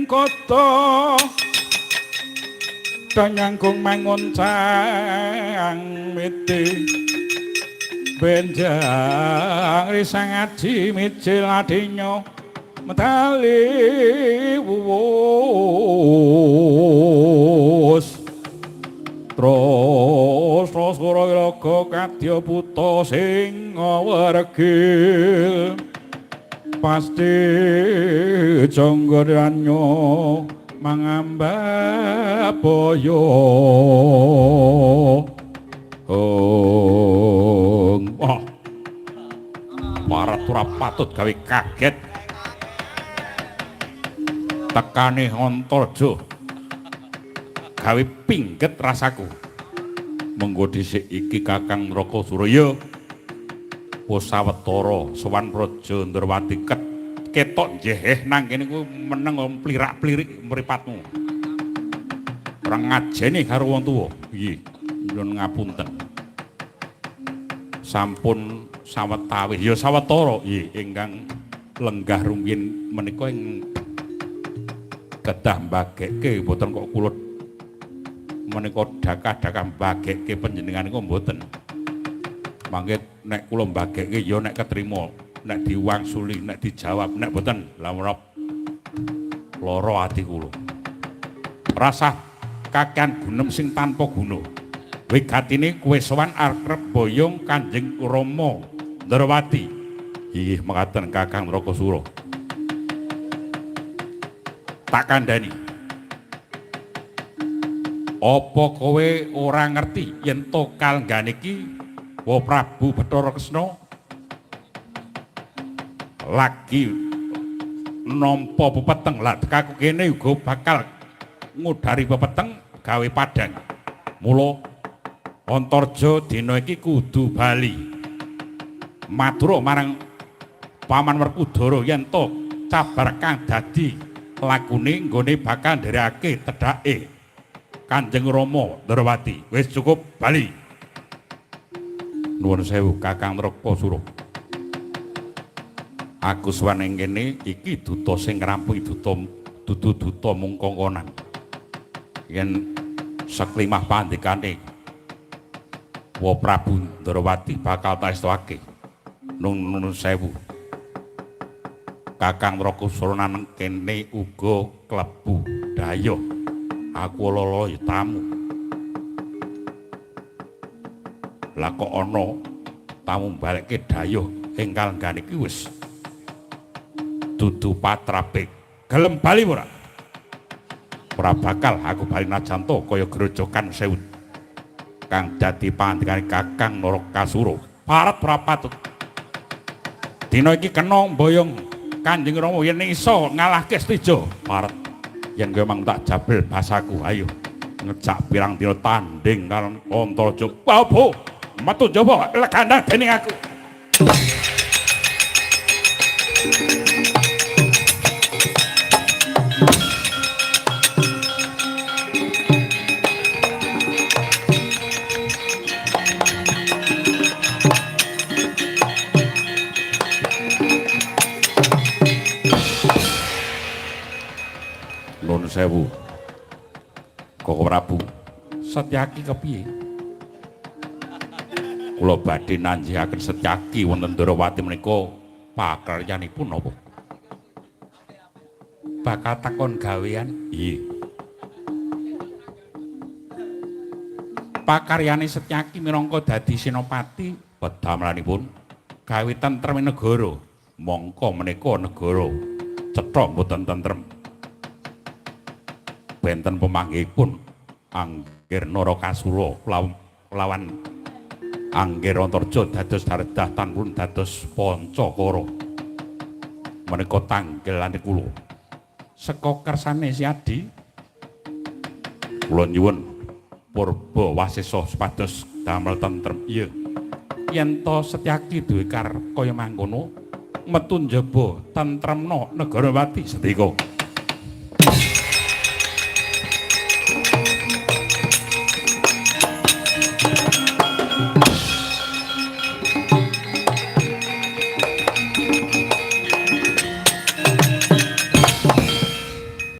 kota danyangkung mangun cang miti benjang risang aji mijil adinyo medali wuwus terus terus kura kadya buta sing wergil pasti janggaranyo mangamba boyo. Oh, wah. Para tura patut gawe kaget. Tekane Antarja gawe pingget rasaku. Mengko dhisik iki Kakang Nrakasura ya. Wis sawetara sowan Praja Ndrawati ketok njeheh nang kene kuwi meneng plirak-plirik mripatmu. Ora ngajeni karo wong tuwa. Piye? Nyuwun ngapunten. Sampun sawetawis ya sawetara nggih ingkang lenggah rumiyin menika ing kedah mbagekke mboten kok kula menika dakah-dakah mbagekke panjenengan niku mboten. Mangke nek kula mbagekke ya nek ketrima, nek diwangsuli, nek dijawab, nek mboten lha ora lara ati kula. Rasah kakean gunem sing tanpa guna. Wigatine kowe sowan arep boyong Kanjeng Rama Ndrawati. Inggih mekaten Kakang Nrakasura. Tak kandhani. Apa kowe ora ngerti yen to kalenggan iki wa Prabu Bathara Kresna lagi nampa pepeteng lah tekaku kene uga bakal ngudari pepeteng gawe padhang. Mula Antarja dina iki kudu bali. Matur marang Paman Werkudara yen to cabar kang dadi lakune nggone bakal nderekake tedhake Kanjeng Rama Ndrawati. Wis cukup bali. Nuwun sewu Kakang Nrakasura. Aku sowan ing kene iki duta sing ngrampungi duta dudu duta mung kongkonan. Yen seklimah pandikane Wa Prabu Ndrawati bakal taestake. Nuwun sewu. Kakang Nrakasura nang kene uga klebu dayoh. Aku lolo ya tamu. Lah kok ana tamu balekke dayoh ing kalenggan iki wis dudu patrape. Gelem bali ora? Ora bakal aku bali najan to kaya grojokan sewu kang dadi pandikane Kakang Narakasura. Parat ora patut. Dina iki kena mboyong Kanjeng Rama yen iso ngalahke Setija. Parat. Yen kowe mang tak jabel basaku, ayo ngejak pirang dina tanding karo Antarja. Apa? Metu njaba legandang dening aku. Nuwun sewu. Koko Prabu, Setyaki kepiye? Kula badhe nanjihaken Setyaki wonten Ndrawati menika pakaryanipun napa? Bakal takon gawean? Nggih. Pakaryane Setyaki minangka dadi senopati pedamelanipun gawe tentrem negara. Mongko menika negara cetha mboten tentrem. Benten pemanggihipun Anggir Narakasura lawan Anggir Antarja dados dardah tanpun dados pancakara. Menika tanggelane kula. Seka kersane Si Adi kula nyuwun purba wasesa supados damel tentrem. Iya. Yen to Setyaki duwe karep kaya mangkono metu njaba tentremna Negarawati sendika.